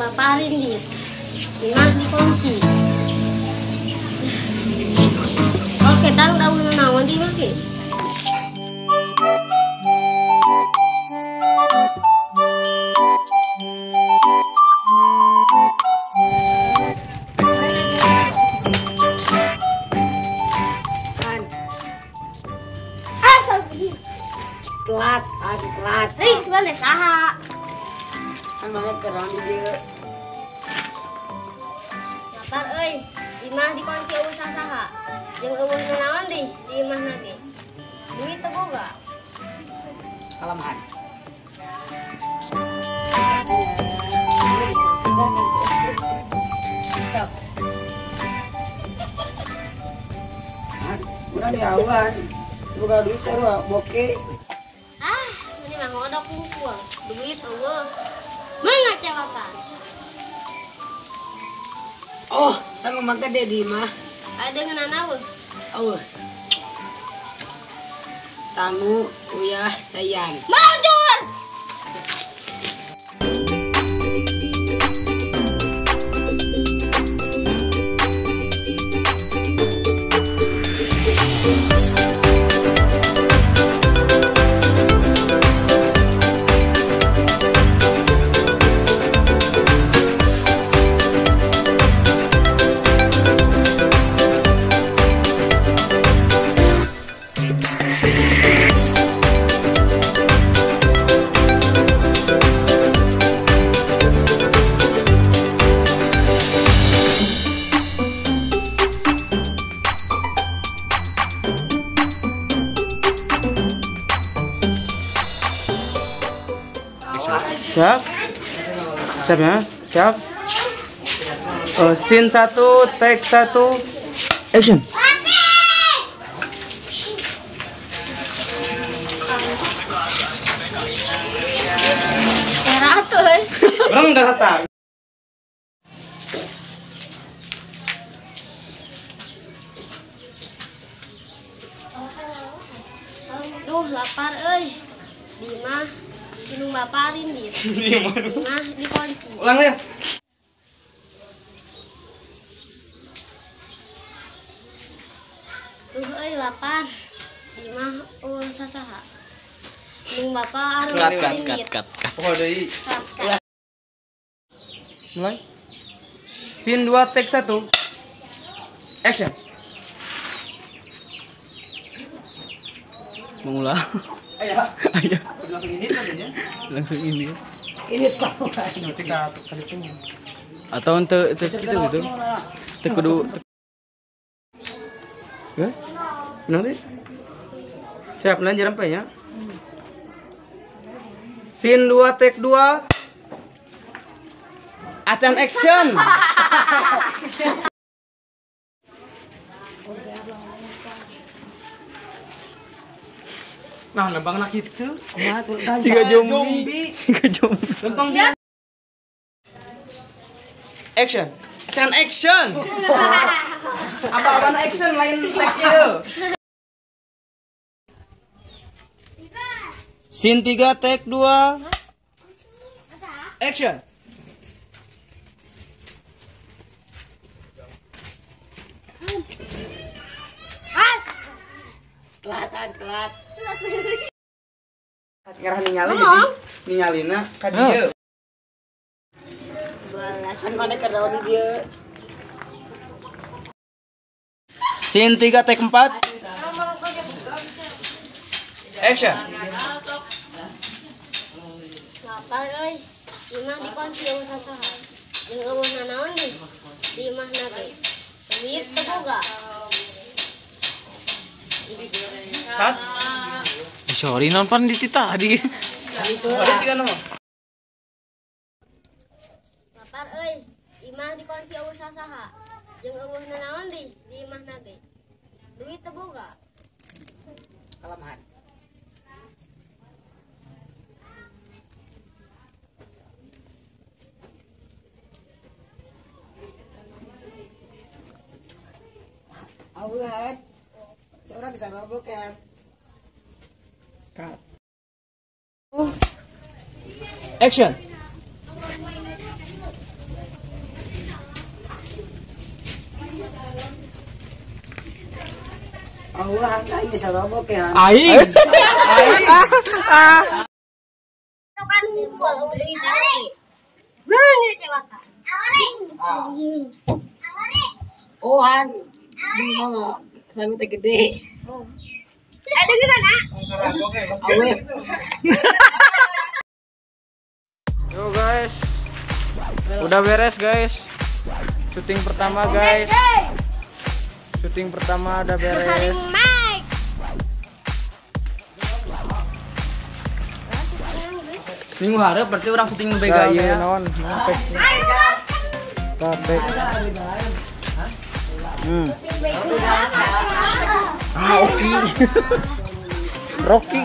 Bapak rindit. Imah dikunci. Oke, tang daun naon di mah ge. Telat, telat. Ring, sebenarnya saha. Kan banget kerang di dieu. Lapar euy, imah dikunci eueuh saha. Jeung eueuh naon deui di imahna ge. Duit teu boga. Kalamahan. Urang diawan. Boga duit sarua boke. Ah, ini mah ngodok kumpul. Duit eueuh. Mengecewakan. Oh, sama mah gede di mah. Ada ngeunana eueuh. Eueuh. Sangu, uyah, cayan. Maju! Siap? Siap ya? Siap? Scene 1, take 1, action. Orang udah rata. Duh, lapar euy. Di mah minum bapak rindit. Imah dikunci. Ulang ya. Duh euy lapar. Di mah eueuh sasaha. Minum bapak rindit. Cut. Oh deui. Mulai. Scene 2 take 1. Action. Mengulang. Ayah. Ayah. Langsung ini tadinya. Langsung ini. Ini tahu. Atau untuk itu gitu. Teu kudu. Ya? Nanti. Siap lanjut sampai ya. Scene 2 take 2. Acan action. Nah, lembang nak gitu. Siga zombie. Siga zombie. Lembang dia. Action. Acan action. Apa-apaan action lain take ieu. Scene 3 take 2. Action. Telat, telat. Ngarah ningali jadi ningalina ka dieu. Kan mana keur naon di dieu? Scene 3 take 4. Action. Lapar euy. Imah dikunci eueuh sasaha. Jeung eueuh nanaon deui di imahna ge. Duit teu boga. Cut. Sorry nonton di tadi. Lapar euy, imah dikunci eueuh sasaha. Jeung eueuh nanaon deui di imahna ge. Duit teu boga. Kalamahan. Auhan. Seorang bisa mabuk kan. Cut. Action. Awan aing sarua bokehan. Aing. Kan hunkul eueuh duit lagi. Beun ngecewakan. Oh han. Di mama sami teh gede. Ada di mana? Awe. Yo guys. Udah beres guys. Syuting pertama guys. Syuting pertama udah beres. Minggu hareup berarti orang syuting nu bega ieu ya. Naon? Capek. Ah, Oki. Rocky.